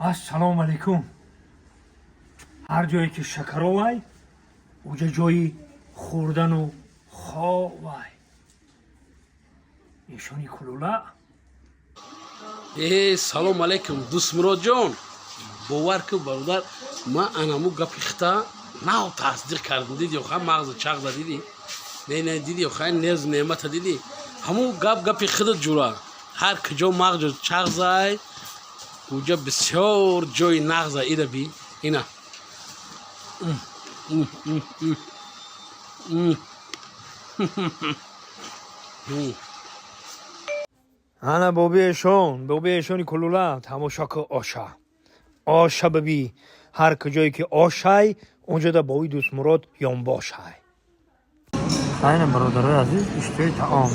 Ассалому алайкум. Ҳар ҷое ки шакаровай, уҷа ҷои хӯрдану ховай. Эшони кулула. Э, салом алейкум, Дӯстмуродҷон. Бовар ку, бародар, ман анаму гапи хита нав тасдиқ кардам. Диди, ха, мағзу чағза дидӣ? Не, не, диди, ха, незу неъмата дидӣ? Ҳамун гап гапи худат, ҷура. Ҳар куҷо мағзу чағзай, уҷа бисёр ҷои нағза. Ира би, ина. М, м, м, м. М. М. Ана боби эшон, боби эшони кулула, тамошо ку оша. Оша биби, ҳар куҷое ки ошай, онҷода боби Дӯстмурод ёнбошай. Айна, бародарои азиз, иштиҳои таом.